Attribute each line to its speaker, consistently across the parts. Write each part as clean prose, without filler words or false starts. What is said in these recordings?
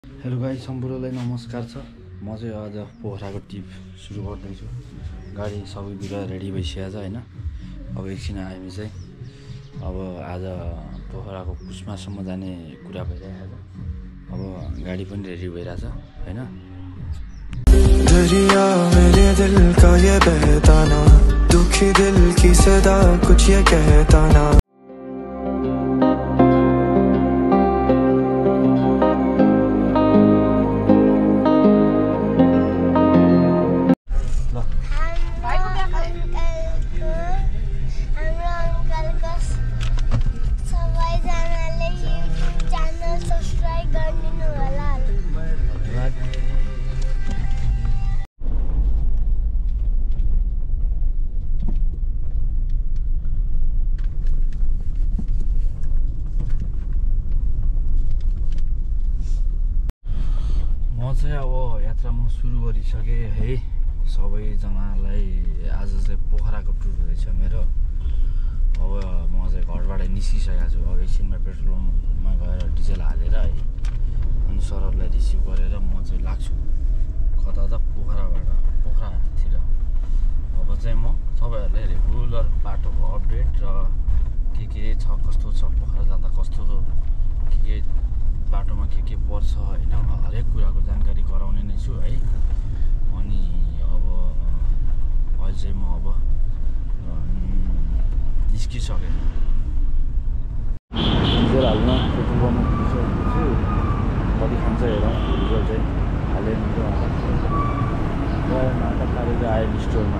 Speaker 1: Hello guys, सम्पूर्णलाई नमस्कार छ। म चाहिँ आज पोखराको ट्रिप सुरु गर्दैछु। गाडी सबैतिर रेडी भइसकेको छ हैन। अब एकछिन हामी चाहिँ अब आज पोखराको कुस्मासम्म जाने कुरा भइरहेको छ। अब गाडी पनि रेडी भइरहेछ हैन।
Speaker 2: दरिया मेरे दिल का ये बहता ना, दुखी दिल की सदा कुछ ये कहता ना।
Speaker 1: अब यात्रा म सुरु गरिसकेँ है। सबैजनालाई आज चाहिँ पोखराको टुर हुँदैछ मेरो। अब म चाहिँ घरबाट निस्किसकेको छु। अब एकछिनमा पेट्रोल पम्पमा गएर डिजेल हालेर है अनि सरहरूलाई रिसिभ गरेर म चाहिँ लाग्छु कता त पोखरातिर। अब चाहिँ म तपाईँहरूलाई रेगुलर बाटोको अपडेट र के छ कस्तो छ, पोखरा जाँदा कस्तो के बाटोमा के पर्छ हैन, हरेक कुराको जानकारी गराउने नै छु है। अनि अब अहिले चाहिँ म अब निस्किसकेँ। डिजेल हाल्न पेट्रोल पम्पमा पुगिसकेको छु। कति खान्छ हेरौँ। डिजेल चाहिँ हालेँ नाटक पारेर आयो स्टोरमा।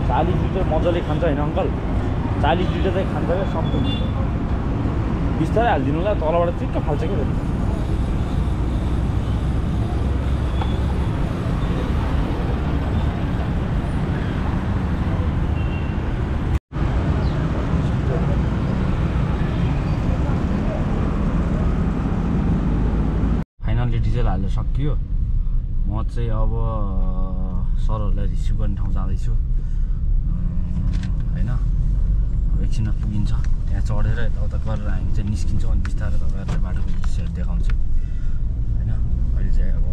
Speaker 1: 40 लिटर मजाले खान्छ होइन अङ्कल? 40 लिटर चाहिँ खान्छ क्या सबै। बिस्तारै हालिदिनु होला, तलबाट चिक्क फाल्छ क्या। फाइनल्ली डिजेल हाल्नु सकियो। म चाहिँ अब सरहरूलाई रिसिभ गर्ने ठाउँ जाँदैछु हैन। एकछिनमा पुगिन्छ। त्यहाँ चढेर यताउता गरेर हामी चाहिँ निस्किन्छौँ अनि बिस्तारै तपाईँहरूलाई बाटोको दृश्यहरू देखाउँछु हैन। अहिले चाहिँ अब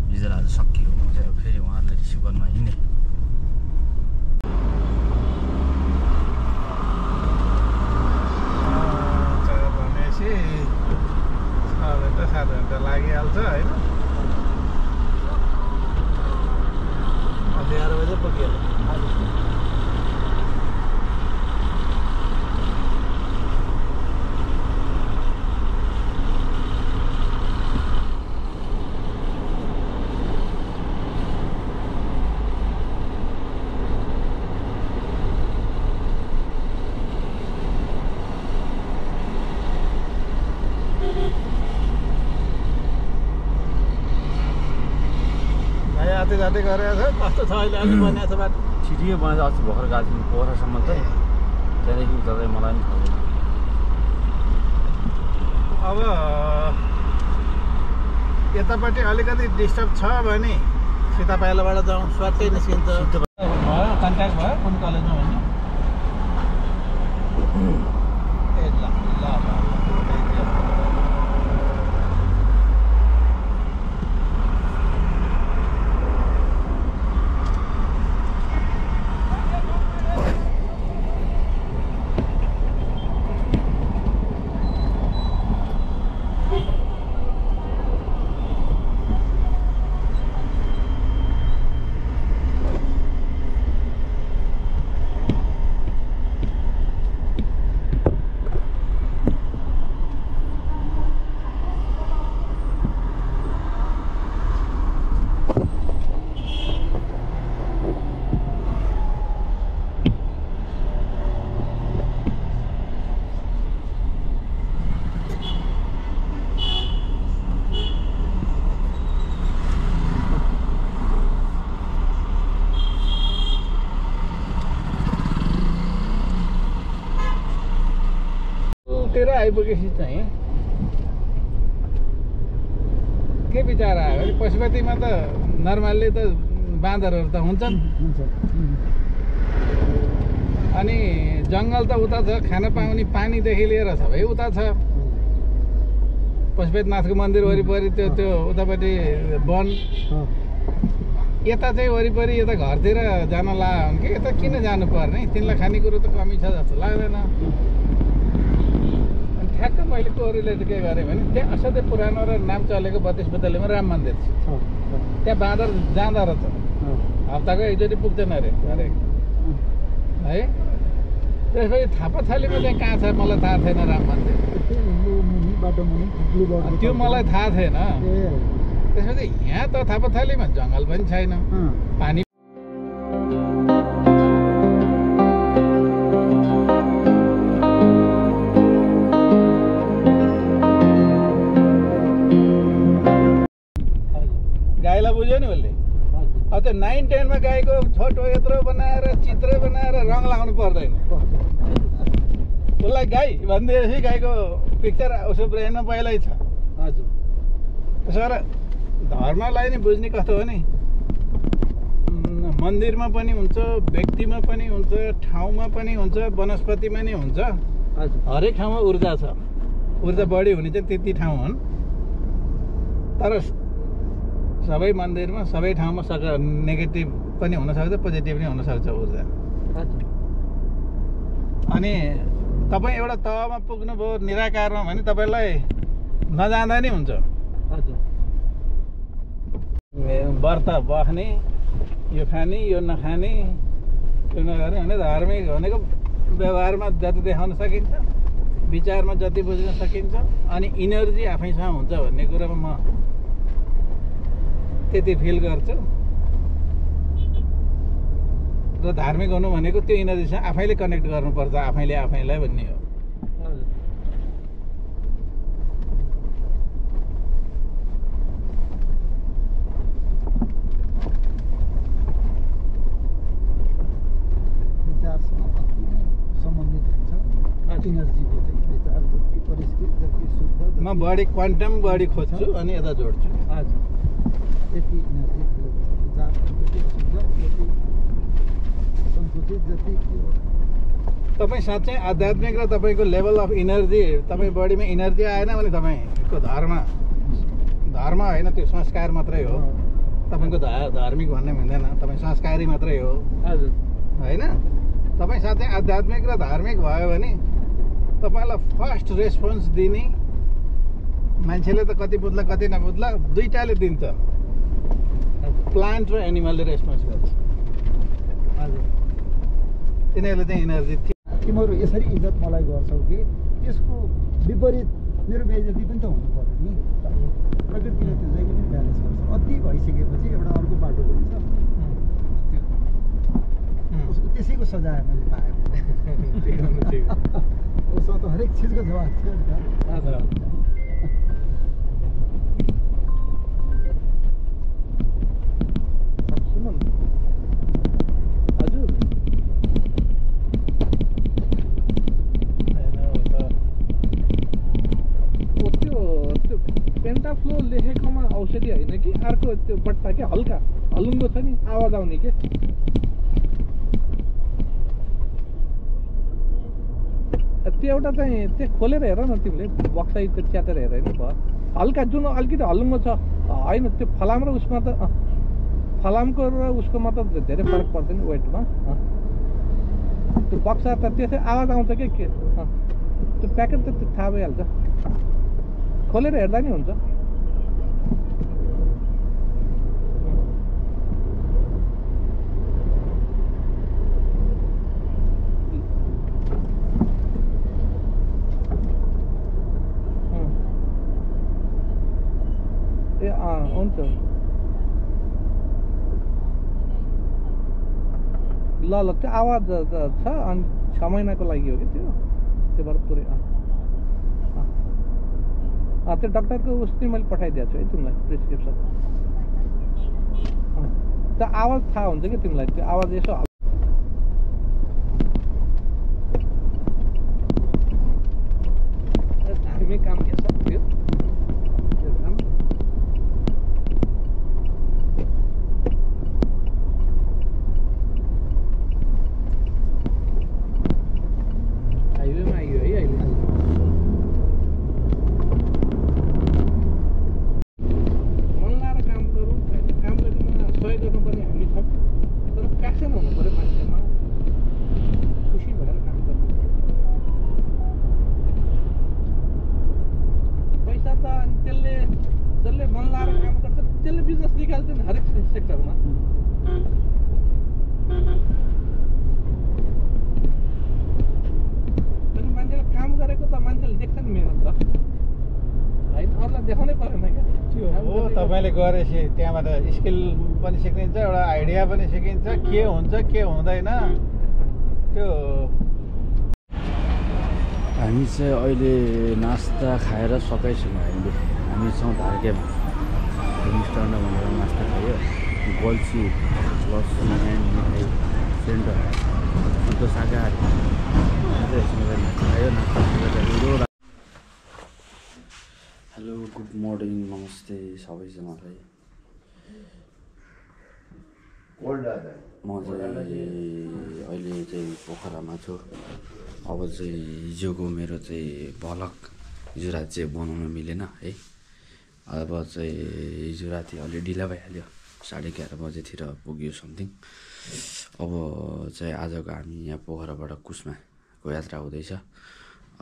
Speaker 1: डिजेल हाल्नु सकियो। म चाहिँ अब फेरि उहाँहरूलाई रिसिभ गर्न हिँडेँ।
Speaker 3: भनेपछि 7 घन्टा लागिहाल्छ होइन। 11 बजे पुगिहाल्छ। जाँदै गरेको छ। कस्तो छ अहिले अलि बनाएको छ बाटो?
Speaker 1: छिटियो बनाएछ। अस्ति भर्खर गएको थियौँ पोखरासम्म चाहिँ। त्यहाँदेखि उता चाहिँ मलाई पनि थाहा छैन।
Speaker 3: अब यतापट्टि अलिकति डिस्टर्ब छ भने सीता पाइलाबाट जाउँ, स्वाटै निस्किन्छ। भयो कन्ट्याक्ट भयो कुन कलेजमा भन्ने? ए ल तिर आइपुगेपछि चाहिँ के विचार आयो भने पशुपतिमा त नर्मल्ली त बाँदरहरू त हुन्छन्। अनि जङ्गल त उता छ, खान पाउने पानीदेखि लिएर सबै उता छ। पशुपतिनाथको मन्दिर वरिपरि त्यो उतापट्टि वन, यता चाहिँ वरिपरि यता घरतिर जान लाग्यो भने कि यता किन जानु पर्ने, तिमीलाई खानेकुरो त कमी छ जस्तो लाग्दैन। अनि ठ्याक्क मैले कोरिलेट के गरेँ भने त्यहाँ असाध्यै पुरानो र नाम चलेको 32 बुद्धलीमा राम मन्दिर छ। त्यहाँ बाँदर जाँदो रहेछ, हप्ताको एकचोटि पुग्दैन अरे है। त्यसपछि थापाथालीमा चाहिँ कहाँ छ मलाई थाहा थिएन राम मन्दिर, त्यो मलाई थाहा थिएन। त्यसपछि यहाँ त थापाथालीमा जङ्गल पनि छैन, पानी गाईलाई बुझ्यो नि उसले। अब त्यो 9-10 मा गाईको छोटो यत्रो बनाएर चित्र बनाएर रङ लाउनु पर्दैन। उसलाई गाई भनिदिएपछि गाईको पिक्चर उसको ब्रेनमा पहिल्यै छ। हजुर, त्यसो भएर धर्मलाई नि बुझ्ने कस्तो हो नि, मन्दिरमा पनि हुन्छ, व्यक्तिमा पनि हुन्छ, ठाउँमा पनि हुन्छ, वनस्पतिमा नि हुन्छ। हरेक ठाउँमा ऊर्जा छ। ऊर्जा बढी हुने चाहिँ त्यति ठाउँ हुन्, तर सबै मन्दिरमा सबै ठाउँमा नेगेटिभ पनि हुनसक्छ, पोजिटिभ पनि हुनसक्छ ऊर्जा। अनि तपाईँ एउटा तहमा पुग्नुभयो निराकारमा भने तपाईँलाई नजाँदा नि हुन्छ। व्रत बस्ने, यो खाने यो नखाने, त्यो नगर्ने भने धार्मिक भनेको व्यवहारमा जति देखाउन सकिन्छ, विचारमा जति बुझ्न सकिन्छ, अनि इनर्जी आफैसँग हुन्छ भन्ने कुरामा म त्यति फिल गर्छु। र धार्मिक हुनु भनेको त्यो इनर्जीसँग आफैले कनेक्ट गर्नुपर्छ, आफैले आफैलाई भन्ने हो। म बढी क्वान्टम बढी खोज्छु अनि यता जोड्छु। तपाईँ साँच्चै आध्यात्मिक र तपाईँको लेभल अफ इनर्जी, तपाईँ बडीमा इनर्जी आएन भने तपाईँको धर्म होइन, त्यो संस्कार मात्रै हो। तपाईँको धार्मिक भन्ने हुँदैन, तपाईँ संस्कारी मात्रै हो। हजुर, होइन? तपाईँ साँच्चै आध्यात्मिक र धार्मिक भयो भने तपाईँलाई फर्स्ट रेस्पोन्स दिने मान्छेले त कति बुझ्ला कति नबुझ्ला दुईटाले दिन्छ, प्लान्ट र एनिमलले रेस्पोन्स गर्छ। हजुर, तिनीहरूले चाहिँ इनर्जी।
Speaker 4: तिमीहरू यसरी इज्जत मलाई गर्छौ कि त्यसको विपरीत मेरो बेइज्जती पनि त हुनु पर्यो नि। प्रकृतिले त्यो जहिले पनि ब्यालेन्स गर्छ। अति भइसकेपछि एउटा अर्को बाटो पनि छ, त्यसैको सजाय मैले पाएँ। उसमा त हरेक चिजको जवाब थियो नि त।
Speaker 5: पेन्टाफ्लो लेखेकोमा औषधि होइन कि अर्को त्यो बट्टा के हल्का हलुङ्गो छ नि, आवाज आउने के त्यो एउटा चाहिँ त्यो खोलेर हेर न तिमीले, बक्साइ त्यो च्यातेर हेर नि भयो। हल्का जुन अलिकति हलुङ्गो छ होइन, त्यो फलाम र उसमा त फलामको र उसकोमा त धेरै फरक पर्दैन वेटमा। त्यो बक्सा त त्यसै आवाज आउँछ के त्यो प्याकेट त थाहा भइहाल्छ, खोलेर हेर्दा नि हुन्छ। ए हुन्छ ल ल, त्यो आवाज छ अनि 6 महिनाको लागि हो कि त्यो भएर पुरै त्यो डक्टरको उस पनि मैले पठाइदिएको छु है तिमीलाई प्रिस्क्रिप्सन। त्यो आवाज थाहा हुन्छ कि तिमीलाई, त्यो आवाज यसो धार्मिक काम के छ त्यो काम।
Speaker 3: तपाईँले गरेपछि त्यहाँबाट स्किल पनि सिकिन्छ, एउटा आइडिया पनि सिकिन्छ, के हुन्छ के हुँदैन त्यो।
Speaker 1: हामी चाहिँ अहिले नास्ता खाएर सकाइछौँ। हामी छौँ धारकेमा मिष्टान्न भनेर नास्ता खायो। गल्छी लस्सी एन्ड मिठाई सेन्टर शुद्ध शाकाहारी खायो नास्ता। हेलो गुड मर्निङ नमस्ते सबैजनालाई। म चाहिँ अहिले चाहिँ पोखरामा छु। अब चाहिँ हिजोको मेरो चाहिँ भ्लग हिजो राति चाहिँ बनाउन मिलेन है। अब चाहिँ हिजो राति अलि ढिला भइहाल्यो, 11:30 बजेतिर पुग्यो समथिङ। अब चाहिँ आजको हामी यहाँ पोखराबाट कुसमाको यात्रा हुँदैछ।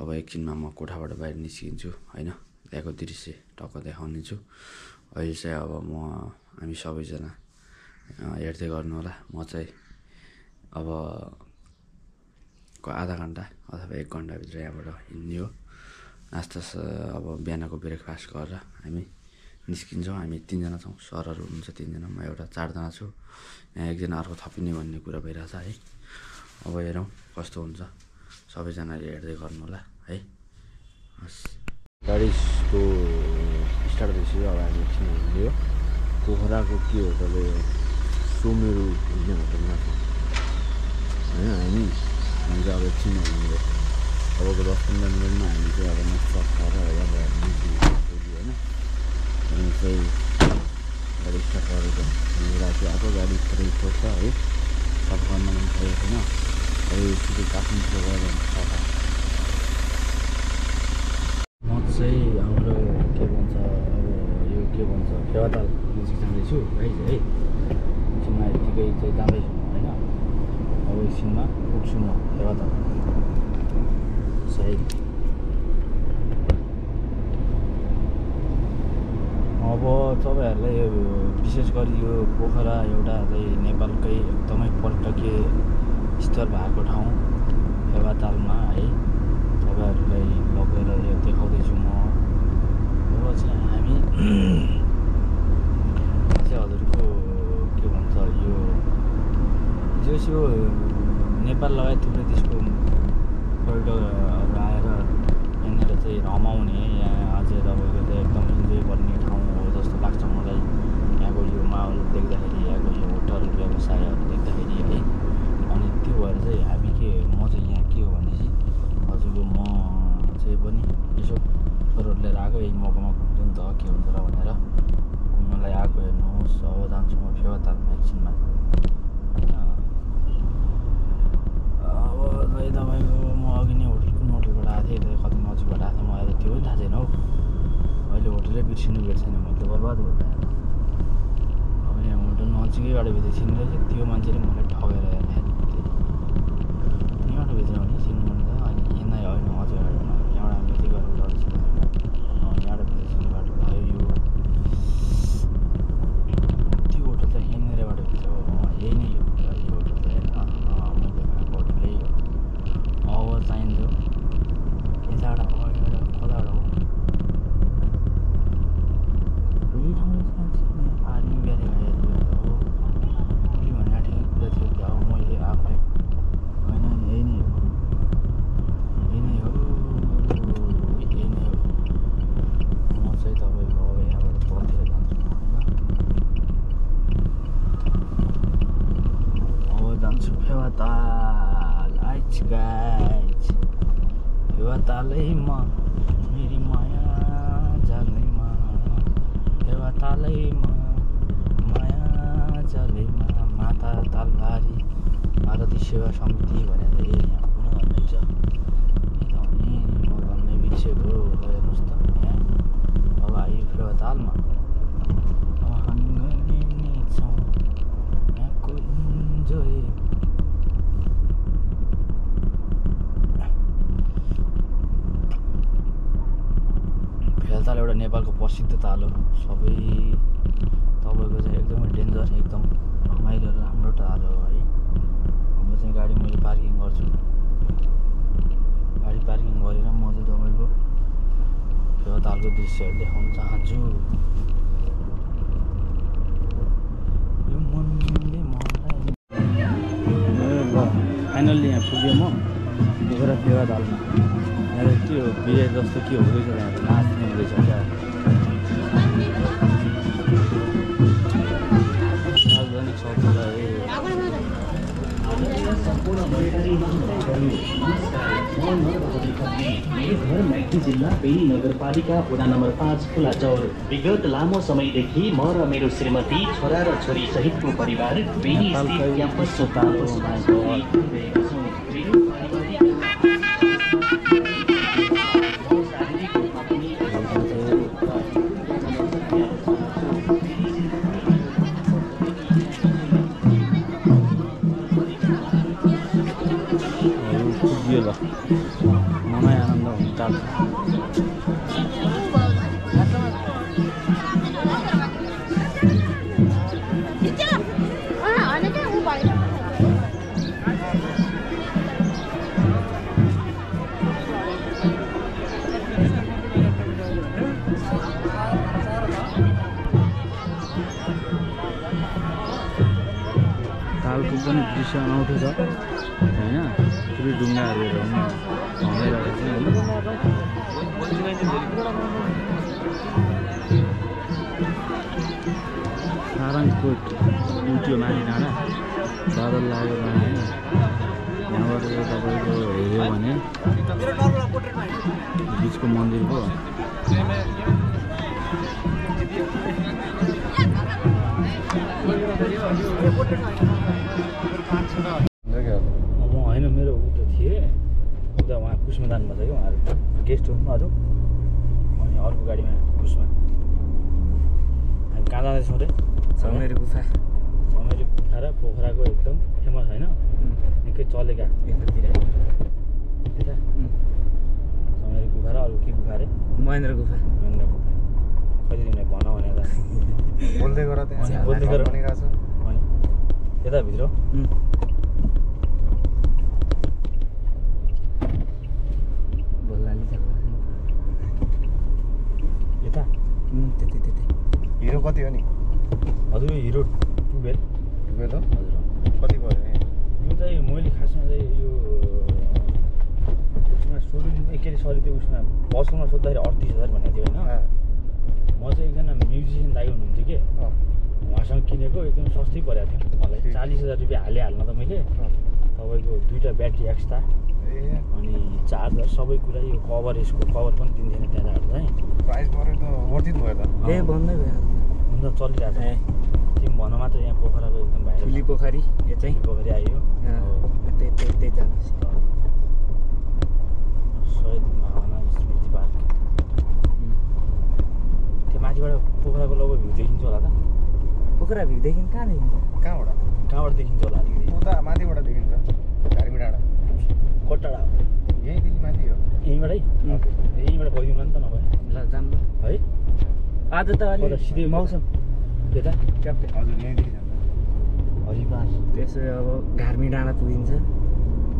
Speaker 1: अब एकछिनमा म कोठाबाट बाहिर निस्किन्छु होइन, त्यहाँको दृश्य टक्क देखाउने छु। अहिले चाहिँ अब हामी सबैजना हेर्दै गर्नु होला। म चाहिँ अब आधा घन्टा अथवा 1 घन्टाभित्र यहाँबाट हिँड्ने हो। नास्ता अब बिहानको ब्रेकफास्ट गरेर हामी निस्किन्छौँ। हामी 3 जना छौँ, सरहरू हुनुहुन्छ 3 जना, म एउटा 4 जना छु। यहाँ एकजना अर्को थपिने भन्ने कुरा भइरहेछ है। अब हेरौँ कस्तो हुन्छ, सबैजनाले हेर्दै गर्नु होला है। हस्, गाडीको स्टार्ट भइसक्यो। अब हामी एकछिन हिँड्यो। पोखराको के हो तले सोमेरु भन्ने होटलमा छ होइन। हामी चाहिँ अब एकछिन हिँड्यो। अबको 10-15 मिनटमा हामी चाहिँ अब नास्ता खाएर पुग्यो होइन। हामी चाहिँ गाडी स्टार्ट गरेको राति आएको गाडी थोरै खोज्छ है, सफा गर्न पनि सकेको छैन। अहिले सिधै काठमाडौँ गएर सफा। म चाहिँ हाम्रो के भन्छ अब यो के भन्छ फेवाताल नजिक जाँदैछु गाइज है। एकछिनमा यतिकै चाहिँ जाँदैछु होइन। अब एकछिनमा पुग्छु म फेवाताल सायद। अब तपाईँहरूलाई विशेष गरी यो पोखरा एउटा चाहिँ नेपालकै एकदमै पर्यटकीय स्थल भएको ठाउँ फेवातालमा है, तपाईँहरूलाई लगेर यो देखाउँदैछु म। अब चाहिँ हामी चाहिँ हजुरको के भन्छ यो नेपाल लगायत थुप्रै देशको पर्यटकहरू आएर यहाँनिर चाहिँ रमाउने, यहाँ अझै तपाईँको चाहिँ एकदम इन्जोय गर्ने ठाउँ हो जस्तो लाग्छ मलाई। यहाँको यो माहौल देख्दाखेरि, यहाँको यो होटल व्यवसायहरू देख्दाखेरि है। अनि त्यो भएर चाहिँ हामी म चाहिँ यहाँ के हो भनेपछि हजुरको म चाहिँ पनि यसो छोरोहरू लिएर आएको, यही मौकामा घुम्छु नि त के हुन्छ र भनेर घुम्नलाई आएको। हेर्नुहोस् अब जान्छु म फेवातालमा एकछिनमा। अब चाहिँ तपाईँको म अघि नै कुन होटलबाट आएको थिएँ, कति नजिकबाट आएको थिएँ, मलाई त त्यो पनि थाहा छैन हौ। अहिले होटलै बिर्सिनु छैन, मैले बर्बाद भयो। अब यहाँ होटल नजिकैबाट भित्र चिन्नु रहेछ, त्यो मान्छेले मलाई ठगेर यहाँबाट भित्र भने चिन्नु भने त अनि यहाँ होइन अझै होइन। यहाँबाट हामी यति गरेर लड्छ यहाँबाट भित्र चिन्ने बाटो भयो यो। त्यो होटल त यहाँनिरबाट भित्र हो, यही नै हो यो होटल चाहिँ होइन। मैले खाएको होटल यही हो। अब चाहिन्थ्यो यताबाट अगाडिबाट कताबाट हो यही ठाउँमा आर्मी ब्यारेक आइहाल्यो हो। उसले भने ठिकै कुरा थियो क्या हो, मैले आफै होइन यही नै हो, यही नै हो, यही नै हो। म चाहिँ तपाईँको अब यहाँबाट तलतिर जान्छु होइन। अब जान्छु फेवाताल आइज गाइज। फेवातालैमा मेरी माया जालैमा, फेवातालैमा माया जालैमा। माता तालबारी आरती सेवा समिति भनेर यहाँ पुनः भन्दैछ। अनि म भन्ने बिर्सेको हेर्नुहोस् त यहाँ। अब आयो फेवातालमा हामी गर्ने छौँ यहाँको इन्जोय। फेवाताल एउटा नेपालको प्रसिद्ध ताल हो। सबै तपाईँको चाहिँ एकदमै डेन्जर, एकदम रमाइलो र राम्रो ताल हो है। अब चाहिँ गाडी मैले पार्किङ गर्छु। गाडी पार्किङ गरेर म चाहिँ तपाईँको फेवातालको दृश्यहरू देखाउन चाहन्छु। फाइनल्ली यहाँ पुगेँ म पोखरा फेवा दालमा। यहाँ के हो बिहे जस्तो के हुँदैछ यहाँ नाच्ने हुँदैछ क्या सार्वजनिक शौचालय
Speaker 6: जिल्ला बेनी नगरपालिका वडा नम्बर 5 खुलाचौर। विगत लामो समयदेखि म र मेरो श्रीमती छोरा र छोरी सहितको परिवार बेनी स्थित क्याम्पस
Speaker 1: पुग्यो ल मनै आनन्द हुन्छ तालको पनि दृश्य अनौठो छ होइन पुरै ढुङ्गाहरू सारङकोट उल्टियो माथि डाँडा बादल लाग्यो भने यहाँबाट तपाईँको हेऱ्यो भने बिचको मन्दिरको म होइन मेरो ऊ त थिएँ उता उहाँ कुसमादानमा छ कि उहाँहरू गेस्ट हाउसमा अरू अनि अर्को गाडीमा कुसमा हामी कहाँ जाँदैछौँ रे समेरी गुफा र पोखराको एकदम फेमस होइन निकै चलेका यतातिर यता समेरी गुफा र अरू के गुफा रे महेन्द्र गुफा कहिले तिमीलाई भन भने
Speaker 3: बोल्दै गर
Speaker 1: अनि यताभित्र यता त्यति
Speaker 3: हिरो कति हो नि
Speaker 1: हजुर यो हिरो 12
Speaker 3: हो
Speaker 1: हजुर
Speaker 3: कति भयो नि
Speaker 1: यो चाहिँ मैले खासमा चाहिँ यो उसमा सोरुम के अरे सरी त्यो उसमा पसलमा सोद्धाखेरि 38,000 भनेको थियो होइन म चाहिँ एकजना म्युजिसियन दाइ हुनुहुन्थ्यो कि उहाँसँग किनेको एकदम सस्तै परेको थियो मलाई 40,000 रुपियाँ हाल्न त मैले तपाईँको 2टा ब्याट्री एक्स्ट्रा अनि चार्जर सबै कुरा यो कभर यसको कभर पनि दिन्थेन त्यहाँ जाँदा चाहिँ
Speaker 3: प्राइस पऱ्यो त वर्थित भयो त
Speaker 1: ए बन्दै भयो हुन त चलिरहेको छ तिमी भन मात्र यहाँ पोखराको एकदम भाइ ठुली पोखरी यो चाहिँ पोखरी आयो त्यही जानु शहीद भावना स्मृति पार्क त्यो माथिबाट पोखराको लगभग भ्यू देखिन्छ होला त पोखरा भ्यू देखिन्छ कहाँ देखिन्छ कहाँबाट देखिन्छ होला अलिकति
Speaker 3: उता माथिबाट देखिन्छ घारीमी डाँडा
Speaker 1: कटाडा
Speaker 3: यहीँदेखि माथि हो
Speaker 1: यहीँबाटै यहीँबाट गइदिउँ न त नभए ल जाऊँ है आज त अलि सिधै मौसम यता क्याप्टेन
Speaker 3: हजुर यहीँदेखि जान्छ
Speaker 1: हरिपार त्यसो अब घार्मी डाँडा पुगिन्छ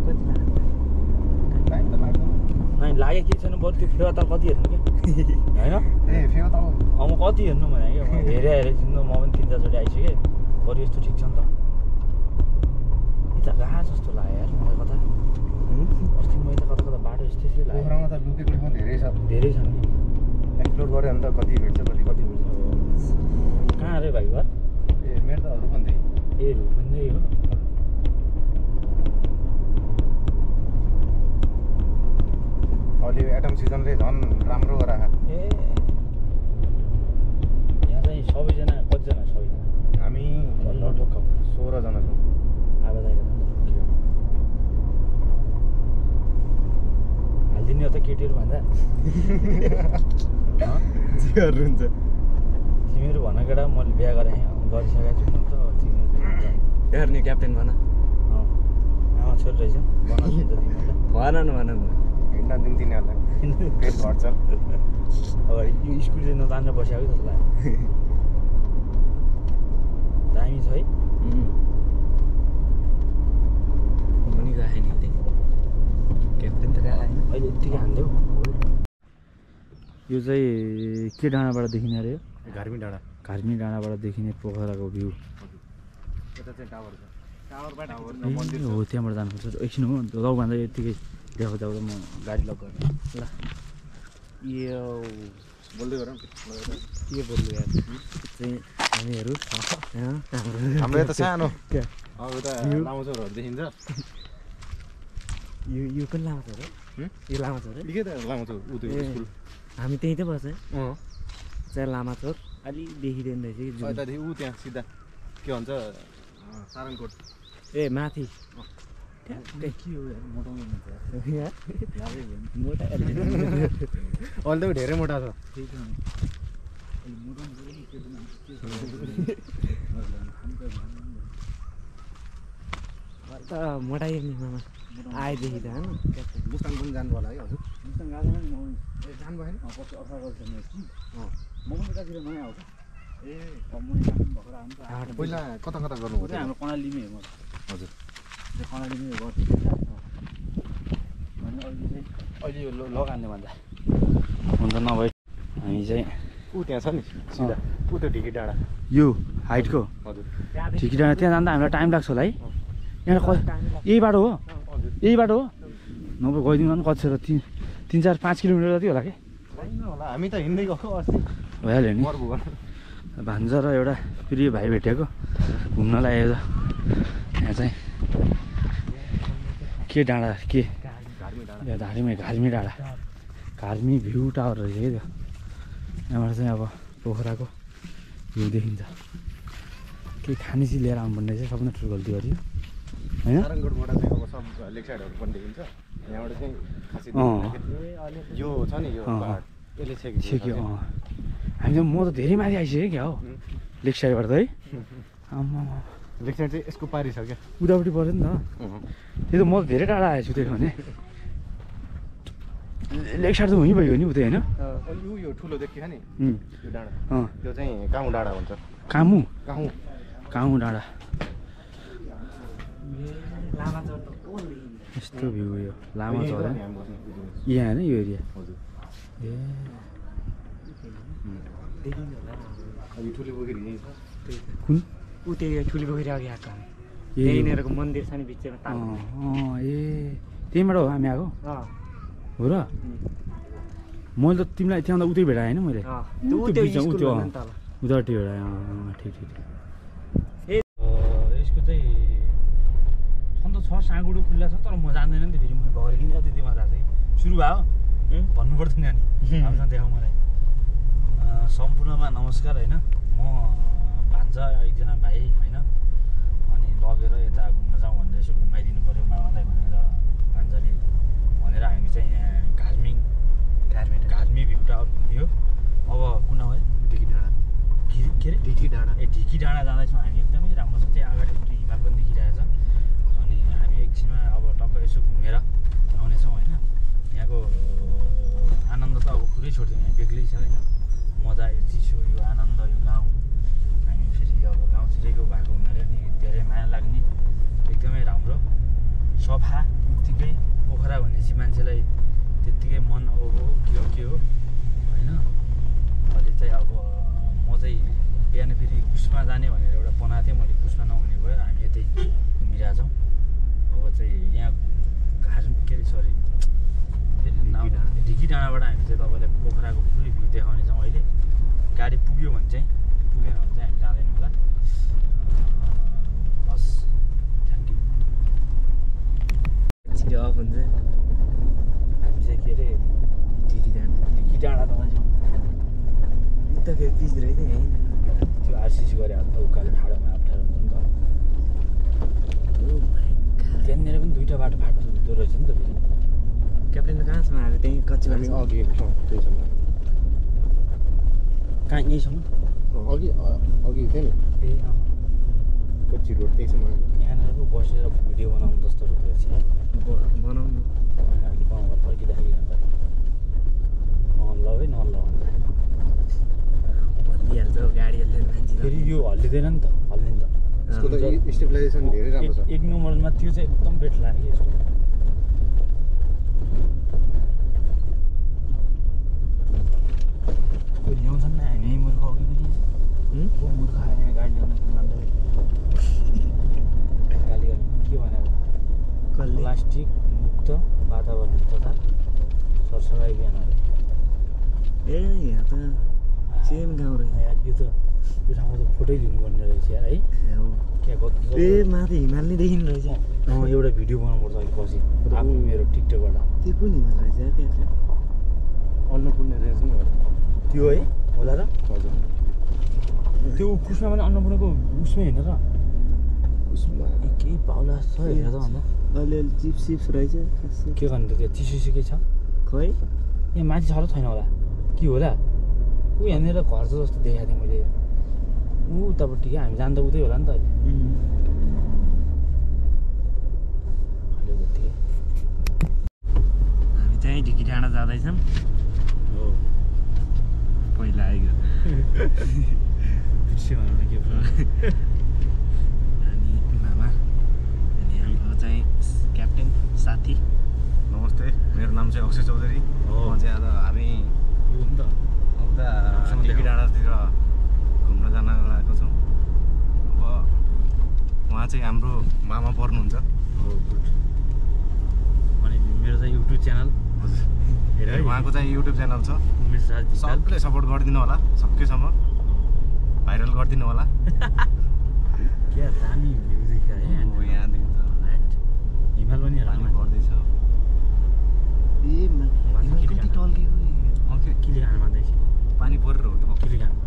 Speaker 1: कति लाग्छ
Speaker 3: टाइम त लाग्छ
Speaker 1: नै लाग्यो के छैन बरु त्यो फेवाताल कति हेर्नु क्या होइन
Speaker 3: ए फेवाताल
Speaker 1: म कति हेर्नु भने क्या म हेरेँ चिन्नु म पनि 3-4चोटि आइसकेँ बरु यस्तो ठिक छ नि त यता कहाँ जस्तो लाग्यो यार मलाई कता अस्ति म यता कता बाटो यस्तै लाग्यो
Speaker 3: पोखरामा त लुकेको ठाउँ
Speaker 1: धेरै छ नि
Speaker 3: एक्सप्लोर गऱ्यो भने त कति भेट्छ कति
Speaker 1: कति भेट्छ कहाँ अरे भाइ घर
Speaker 3: ए मेरो त रूपन्देही
Speaker 1: ए रूपन्देही हो
Speaker 3: अहिले एटम सिजनले झन् राम्रो गराएको
Speaker 1: ए यहाँ चाहिँ सबैजना कतिजना सबैजना
Speaker 3: हामी
Speaker 1: लगभग
Speaker 3: 16 जना छौँ
Speaker 1: हालिदिने हो त केटीहरू भन्दा
Speaker 3: जिहरू हुन्छ
Speaker 1: तिमीहरू भन केटा मैले बिहा गरेँ गरिसकेको छु त तिमीहरू
Speaker 7: हेर्ने क्याप्टेन भन
Speaker 1: आमा छोरी रहेछ बनाउँछ तिमीहरूलाई
Speaker 7: भन न
Speaker 3: हिँड्न दिन तिनीहरूलाई पेट घट्छ
Speaker 1: अगाडि यो स्कुटी चाहिँ नतानेर बसेको जस्तो लाग्यो दामी छ है
Speaker 7: पनि गएँ नि क्याप्टेन त गएँ
Speaker 1: अहिले यत्तिकै हान्थ्यौ यो चाहिँ के डाँडाबाट देखिने अरे
Speaker 3: घार्मी डाँडा
Speaker 1: घार्मी डाँडाबाट देखिने पोखराको भ्यू
Speaker 7: यता चाहिँ टावर छ टावरबाट
Speaker 1: हो त्यहाँबाट जानुपर्छ एकछिन हो लग भन्दा यतिकै देखाउँदा म गाडी लक गर्छु ल यो
Speaker 7: बोल्दै गरौँ
Speaker 1: के बोल्नु यार चाहिँ हामीहरू
Speaker 7: हाम्रो यता सानो अब उता लामो चौरहरू देखिन्छ
Speaker 1: यो पनि लामो छ र यो लामो छ र
Speaker 7: के त लामो चौर उ त्यो स्कुल
Speaker 1: हामी त्यहीँ त बस्छ चाहिँ लामा चौर अलि देखिँदैन रहेछ कि
Speaker 7: यतादेखि ऊ त्यहाँ सिधा के भन्छ सारङकोट
Speaker 1: ए माथि के हो मोटाउनु मोटा
Speaker 7: अहिले त धेरै मोटा छ
Speaker 1: त मोटाइयो नि मामा आएदेखि त
Speaker 7: मुस्ताङ पनि जानु होला है हजुर
Speaker 1: मुस्ताङ गएको
Speaker 7: जानु भएन
Speaker 1: पछि अफर गर्छ म पनि कतिखेर नयाँ आउँछ ए
Speaker 7: पहिला कता कता गर्नु पर्छ
Speaker 1: हाम्रो कर्णालीमै हो
Speaker 7: हजुर
Speaker 1: कर्णालीमै गर्छु अनि अहिले यो लगान्ने भन्दा हुन्छ नभए हामी चाहिँ
Speaker 7: ऊ त्यहाँ छ नि सिधा ऊ त्यो ढिकी डाँडा
Speaker 1: यो हाइटको
Speaker 7: हजुर
Speaker 1: ठिकै डाँडा त्यहाँ जाँदा हामीलाई टाइम लाग्छ होला है यहाँ यही बाटो हो यही बाटो हो नभए गइदिनु नि कति छ र 3-4-5 किलोमिटर जति होला कि
Speaker 7: होला हामी त हिँड्दै गएको अस्ति
Speaker 1: भइहाल्यो नि
Speaker 7: मर्भुवन
Speaker 1: भान्जा र एउटा प्रिय भाइ भेटेको घुम्नलाई आयो यहाँ चाहिँ के डाँडा के घार्मी डाँडा घार्मी भ्यू टावर रहेछ कि त्यो यहाँबाट चाहिँ अब पोखराको भ्यू देखिन्छ केही खाने चिज लिएर आउनुपर्ने रहेछ सबभन्दा ठुलो गल्ती गरियो होइन
Speaker 7: सारङकोटबाट चाहिँ अब सब लेक साइडहरू पनि देखिन्छ यहाँबाट चाहिँ खासै यो छ नि यो यसले
Speaker 1: छेक्यो हामी त म त धेरै माथि आइसकेँ क्या हो लेक साइडबाट त है आम्मा
Speaker 7: लेक साइड चाहिँ यसको पारी छ क्या
Speaker 1: उतापट्टि पऱ्यो नि त त्यही त म त धेरै टाढा आएछु त्यही भने लेक साइड त हुँ भइगयो नि उतै होइन
Speaker 7: यो ठुलो देखियो नि यो डाँडा त्यो चाहिँ काउँ डाँडा भन्छ
Speaker 1: कामु
Speaker 7: काउँ
Speaker 1: काउँ डाँडा यस्तो भ्यू यो लामा चौर यहाँ होइन यो एरिया ए
Speaker 7: ठुलो पोखरी
Speaker 1: कुन
Speaker 8: ऊ त्यो ठुलो पोखरी अघि आएको यहीँनिरको मन्दिर छ नि बिचमा
Speaker 1: ए त्यहीँबाट हो हामी आएको हो र मैले त तिमीलाई त्यहाँ उतै भेटाएँ होइन मैले उतापट्टि भेटाएँ ठिक ठिक यसको चाहिँ छन् त छ साँगुडो खुल्ला छ तर म जान्दैन नि त फेरि मैले भएर किन त्यति मात्र चाहिँ सुरु भयो भन्नुपर्छ नि अनि आउँछ देखाउँ मलाई सम्पूर्णमा नमस्कार होइन म भान्जा एकजना भाइ होइन अनि लगेर यता घुम्न जाउँ भनेर यसो घुमाइदिनु पऱ्यो मामालाई भनेर भान्जाले भनेर हामी चाहिँ यहाँ घार्मी भ्यू टावर घुम्यो अब कुन हो ढिकी डाँडा के अरे ढिकी डाँडा ढिकी डाँडा जाँदैछौँ हामी एकदमै राम्रो छ त्यहाँ अगाडि हिमाल पनि देखिरहेछ अनि हामी एकछिनमा अब टक्क यसो घुमेर आउनेछौँ होइन यहाँको आनन्द त अब कुरै छोड्छौँ यहाँ बेग्लै छ होइन मजा यो चिसो यो आनन्द यो गाउँ हामी फेरि अब गाउँ छिरेको भएको हुनाले नि धेरै माया लाग्ने एकदमै राम्रो सफा उत्तिकै पोखरा भनेपछि मान्छेलाई त्यत्तिकै मन ओहो के हो होइन अहिले चाहिँ अब म चाहिँ बिहान फेरि कुसमा जाने भनेर एउटा बनाएको थिएँ मैले कुसमा नहुने भयो हामी यतै घुमिरहेछौँ अब चाहिँ यहाँ के अरे सरी ढिकी डाँडाबाट हामी चाहिँ तपाईँलाई पोखराको पुरै भ्यू देखाउनेछौँ अहिले गाडी पुग्यो भने चाहिँ पुगेन भने चाहिँ हामी जाँदैन होला हस् थ्याङ्क यू
Speaker 8: अफ हुन्छ
Speaker 1: हामी चाहिँ के अरे ढिकी डाँडा जाँदैछौँ
Speaker 8: उता फेरि पिच रहेछ यहीँ
Speaker 1: त्यो आरसिसी गरे हात त उकालो ठाडोमा अप्ठ्यारो हुन्छ नि त त्यहाँनिर पनि दुईवटा बाटो फाट्दो रहेछ नि त फेरि
Speaker 8: क्याप्टेन त कहाँसम्म आएको त्यहीँ कच्ची
Speaker 7: हामी अघि त्यहीसम्म
Speaker 1: कहाँ यहीँसम्म
Speaker 7: अघि थियो नि
Speaker 1: ए
Speaker 7: कच्ची रोड त्यहीसम्म
Speaker 1: यहाँनिर पो बसेर भिडियो बनाउनु जस्तो रहेछ
Speaker 8: बनाउनु
Speaker 1: अहिले गाउँमा फर्किँदाखेरि नहल्ल है नहल्ल भन्दा
Speaker 8: हल्लिहाल्छ गाडीहरूले मान्छे
Speaker 1: फेरि यो हल्लिँदैन नि त हल्ने नि त
Speaker 7: यसको त स्टेबलाइजेसन धेरै राम्रो छ
Speaker 1: एक नम्बरमा त्यो चाहिँ एकदम बेट लाग्यो यसको ल्याउँछन् नि हामी मूर्ख अघि पनि मूर्ख आएन गाडी ल्याउनु गाली गर्ने के भनेर प्लास्टिक मुक्त वातावरण तथा सरसफाइ अभियान अरे
Speaker 7: ए यहाँ त सेम गाउँ रहेछ
Speaker 1: यार यो ठाउँमा त फोटै लिनुपर्ने रहेछ यार है क्या
Speaker 7: ए माथि हिमाल नै देखिनु रहेछ
Speaker 1: एउटा भिडियो बनाउनुपर्छ अहिले पछि आफ्नो मेरो टिकटकबाट
Speaker 7: त्यो कुन हिमाल रहेछ त्यहाँ
Speaker 1: अन्नपूर्ण रेन्ज नि होला त्यो है होला र
Speaker 7: हजुर
Speaker 1: त्यो पुसमा पनि अन्नपूर्णको उसमै हेर्न र
Speaker 7: उसमा
Speaker 1: केही भाउला छ हेर त भन्दा
Speaker 7: अलिअलि चिप्स रहेछ
Speaker 1: के गर्ने त त्यो चिसो के छ
Speaker 7: खै
Speaker 1: यहाँ माथि छ र छैन होला के होला ऊ यहाँनिर घर छ जस्तो देखाएको थिएँ मैले ऊ उतापट्टि क्या हामी जाँदा उतै होला नि त अहिले
Speaker 7: हामी चाहिँ ढिकी डाँडा जाँदैछौँ
Speaker 1: हो
Speaker 7: पहिला आइगयो
Speaker 1: बिर्स्यो भनौँ न के
Speaker 7: अनि मामा अनि हाम्रो चाहिँ क्याप्टेन साथी
Speaker 3: नमस्ते मेरो नाम चाहिँ अक्षय चौधरी
Speaker 1: हो
Speaker 3: म चाहिँ आज हामी
Speaker 1: यो हो नि त
Speaker 3: उता ढिकी डाँडातिर घुम्न जान लागेको छौँ अब उहाँ चाहिँ हाम्रो मामा पर्नुहुन्छ
Speaker 1: हो गुड अनि मेरो चाहिँ युट्युब च्यानल
Speaker 3: हजुर
Speaker 1: हेर है
Speaker 3: उहाँको चाहिँ युट्युब च्यानल छ
Speaker 1: उमेश राज धिकाल
Speaker 3: सबले सपोर्ट गरिदिनु होला सकेसम्म भाइरल गरिदिनु होला
Speaker 1: क्या दामी भ्यू देखियो है
Speaker 3: यहाँदेखि त
Speaker 1: हिमाल पनि हेर
Speaker 3: पानी पर्दैछ
Speaker 7: ए माथि कति टल्केको
Speaker 1: किले खानु मान्दैछ
Speaker 3: पानी परेर हो कि
Speaker 1: किले खानु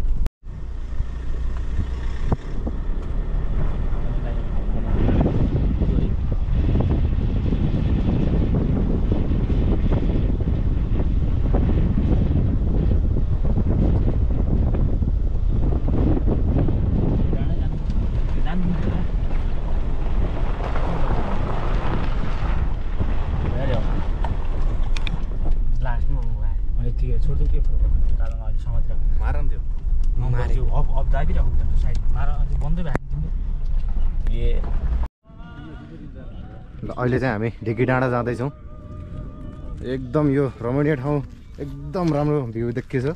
Speaker 1: छोड्दै के फरक पर्छ दादामा अहिले समातिर
Speaker 3: मार न त्यो
Speaker 1: त्यो अब दाबिरहेको हुन्छ साइड मार अझै बन्दै भएको तिम्रो ए
Speaker 3: ल अहिले चाहिँ हामी ढिकी डाँडा जाँदैछौँ एकदम यो रमणीय ठाउँ एकदम राम्रो भ्यू देखिएछ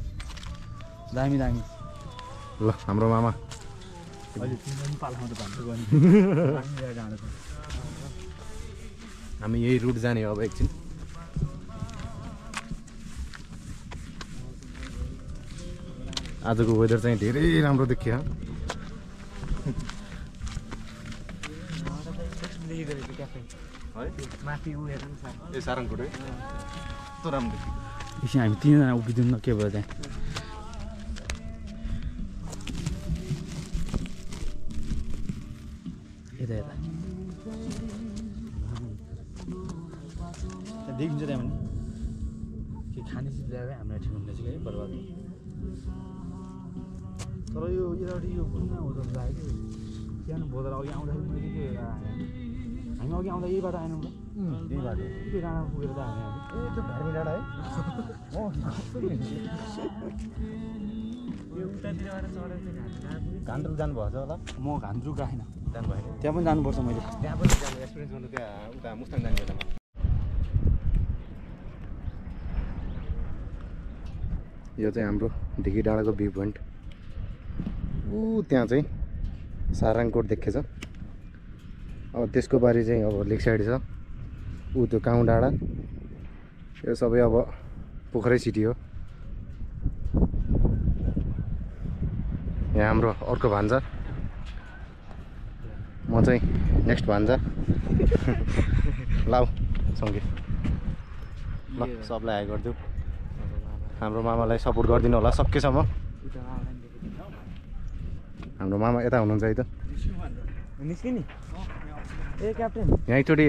Speaker 1: दामी दामी
Speaker 3: ल हाम्रो मामा
Speaker 1: अहिले तिम्रो पनि पालामा त भन्छु गर्ने
Speaker 3: हामी यही रुट जाने अब एकछिन आजको वेदर चाहिँ धेरै राम्रो देखियो
Speaker 8: माथि उ हेर्नु छ
Speaker 3: ए सारङकोट है कस्तो राम्रो देखियो
Speaker 1: एकछिन हामी तिनजना उभिदिउँ न के भयो त्यहाँ यता यता देखिन्छ त्यहाँ पनि के खाने चिज ल्यायो हामीलाई ठिक हुँदैछ कि बर्बाद तर यो यतापट्टि यो कुन हो जस्तो लाग्यो कि सानो बोधर अघि आउँदाखेरि मैले के हामी अघि आउँदा यही बाटो आएनौँ त
Speaker 3: यही बाटो
Speaker 1: त्यो डाँडा पुगेर त हामी
Speaker 3: ए त्यो घरमी डाँडा है
Speaker 8: यो उतातिरबाट चढेर चाहिँ
Speaker 3: घान्द्रुक जानुभएको छ होला
Speaker 1: म घान्द्रुक राखेन
Speaker 3: जानु भएन
Speaker 1: त्यहाँ पनि जानुपर्छ मैले
Speaker 3: त्यहाँ पनि जानु एक्सपिरियन्स गर्नु त्यहाँ उता मुस्ताङ जाने बेलामा यो चाहिँ हाम्रो ढिकी डाँडाको भ्यू पोइन्ट ऊ त्यहाँ चाहिँ सारङकोट देखेछ अब त्यसको बारी चाहिँ अब लेक साइड छ ऊ त्यो काउँ डाँडा यो सबै अब पोखरै सिटी हो यहाँ हाम्रो अर्को भान्जा म चाहिँ नेक्स्ट भान्जा लाऊ सँगै ल सबलाई हाई गरिदिउँ हाम्रो मामालाई सपोर्ट गरिदिनु होला सकेसम्म हाम्रो मामा यता हुनुहुन्छ है त
Speaker 8: निस्क्यो नि ए क्याप्टेन
Speaker 3: यहाँ एकचोटि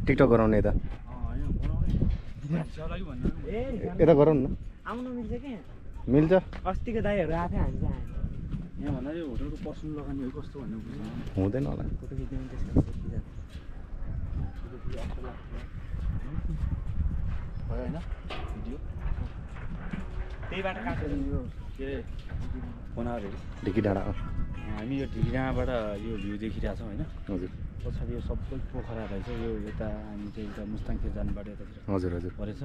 Speaker 3: टिकटक गराउने यता यता गरौँ न
Speaker 8: आउनु मिल्छ कि
Speaker 3: मिल्छ
Speaker 8: अस्तिको दाईहरू आफै हान्छ
Speaker 1: यहाँ भन्दा यो होटलको पर्सनल लगानी हो कस्तो भन्ने बुझ्नु
Speaker 3: हुँदैन होला
Speaker 8: फोटो खिच्नु त्यसको
Speaker 1: होइन भिडियो
Speaker 8: त्यही बाटो काटेर यो
Speaker 1: के अरे बनाएर
Speaker 3: ढिकी डाँडा
Speaker 1: हामी यो ढिगाँबाट यो भ्यू देखिरहेको छौँ होइन
Speaker 3: हजुर
Speaker 1: पछाडि यो सबै पोखरा रहेछ यो यता हामी चाहिँ यता मुस्ताङतिर जानु पऱ्यो यतातिर
Speaker 3: हजुर हजुर
Speaker 1: परेछ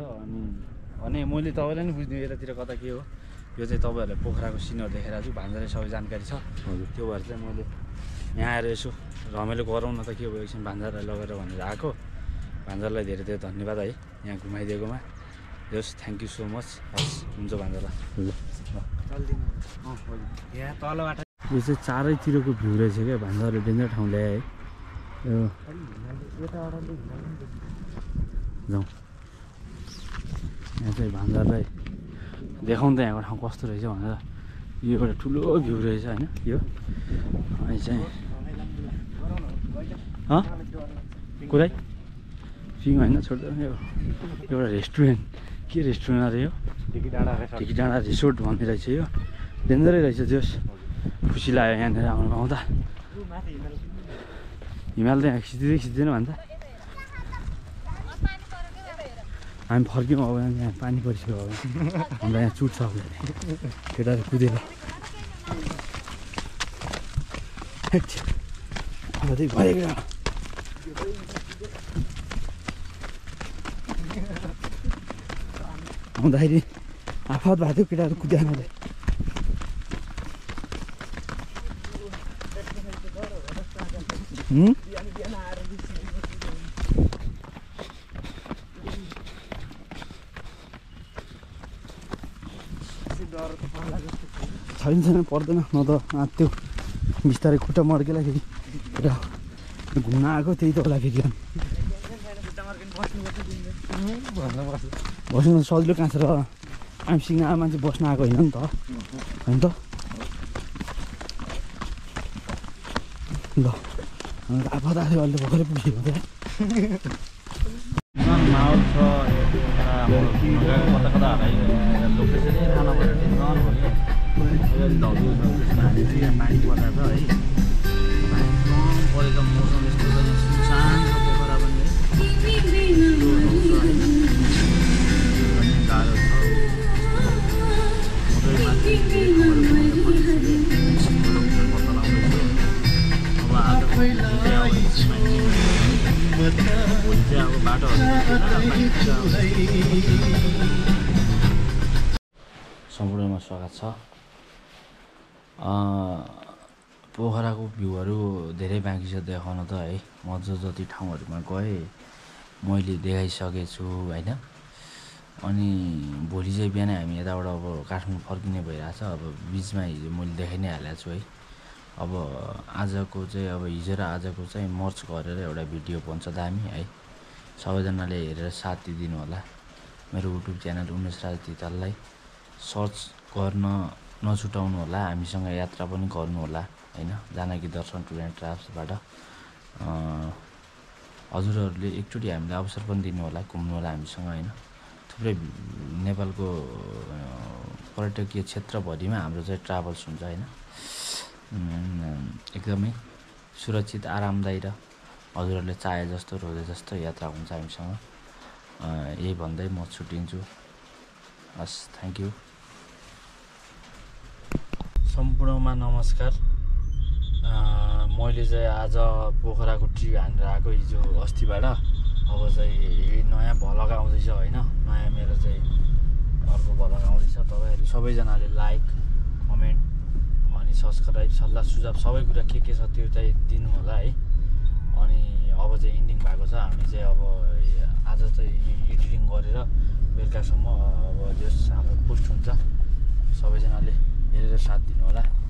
Speaker 1: अनि मैले तपाईँलाई नि बुझ्नु यतातिर कता के हो यो चाहिँ तपाईँहरूले पोखराको सिनहरू देखेर चाहिँ भान्जाले सबै जानकारी छ त्यो भएर चाहिँ मैले यहाँ आएर यसो रमाइलो गरौँ न त के भयो एकछिन भान्जालाई लगेर भनेर आएको भान्जालाई धेरै धेरै धन्यवाद है यहाँ घुमाइदिएकोमा जस थ्याङ्क यू सो मच हस् हुन्छ भान्जालाई
Speaker 8: यहाँ तलबाट
Speaker 1: यो चाहिँ चारैतिरको भ्यू रहेछ क्या भान्जाले डेन्जर ठाउँ ल्याए है यो जाउँ यहाँ चाहिँ भान्जालाई देखाउँ त यहाँको ठाउँ कस्तो रहेछ भनेर यो एउटा ठुलो भ्यू रहेछ होइन यो अनि चाहिँ कुरै पिङ होइन छोड्दा यो एउटा रेस्टुरेन्ट के रेस्टुरेन्ट अरे यो ढिकी डाँडा रिसोर्ट भन्ने रहेछ यो डेन्जरै रहेछ जस खुसी लाग्यो यहाँनिर आउनु पाउँदा हिमाल त यहाँ खिच्दैन भन्छ हामी फर्क्यौँ अब यहाँ पानी परिसक्यो अब हामीलाई यहाँ चुट्छ अब केटाहरू कुदेर भएको आउँदाखेरि आफत भएको थियो केटाहरू कुद्या नले छैन पर्दैन न त त्यो बिस्तारै खुट्टा मर्केलाई फेरि घुम्न आएको त्यही त होला फेरि बस्नु सजिलो कहाँ छ र आमसिङ मान्छे बस्न आएको होइन नि त होइन त ल आफत आयो अहिले भर्खरै पुगेको त माहौल छ कता कता लोकेसनै खाना पऱ्यो टेन्सन भयो हामी चाहिँ यहाँ पानी पर्दा छ है पानी कम परेको मौसम यस्तो छ सुनसान छ पोखरा पनि है गाह्रो छ अब आज भोलि चाहिँ अब बाटोहरू सम्पूर्णमा स्वागत छ पोखराको भ्यूहरू धेरै बाँकी छ देखाउन त है म जति ठाउँहरूमा गएँ मैले देखाइसकेको छु होइन अनि भोलि चाहिँ बिहानै हामी यताबाट अब काठमाडौँ फर्किने भइरहेछ अब बिचमा हिजो मैले देखाइ नै हालेको छु है अब आजको चाहिँ अब हिजो र आजको चाहिँ मर्च गरेर एउटा भिडियो बन्छ दामी है सबैजनाले हेरेर साथ दिइदिनु होला मेरो युट्युब च्यानल उमेश राज धिताललाई सर्च गर्न नछुटाउनु होला हामीसँग यात्रा पनि गर्नु होला होइन जानकी दर्शन टुर एन्ड ट्राभल्सबाट हजुरहरूले एकचोटि हामीलाई अवसर पनि दिनु होला घुम्नु होला हामीसँग होइन थुप्रै नेपालको पर्यटकीय क्षेत्रभरिमा हाम्रो चाहिँ ट्राभल्स हुन्छ होइन एकदमै सुरक्षित आरामदायी र हजुरहरूले चाहे जस्तो रोजे जस्तो यात्रा हुन्छ हामीसँग यही भन्दै म छुट्टिन्छु हस् थ्याङ्क यू सम्पूर्णमा नमस्कार मैले चाहिँ आज पोखराको ट्रिप हानेर आएको हिजो अस्तिबाट अब चाहिँ यही नयाँ भ्लग आउँदैछ होइन नयाँ मेरो चाहिँ अर्को भ्लग आउँदैछ तपाईँहरू सबैजनाले लाइक कमेन्ट अनि सब्सक्राइब सल्लाह सुझाव सबै कुरा के छ त्यो चाहिँ दिनु होला है अनि अब चाहिँ इन्डिङ भएको छ हामी चाहिँ अब आज चाहिँ एडिटिङ गरेर बेलुकासम्म अब जस हाम्रो पोस्ट हुन्छ सबैजनाले हेरेर साथ दिनु होला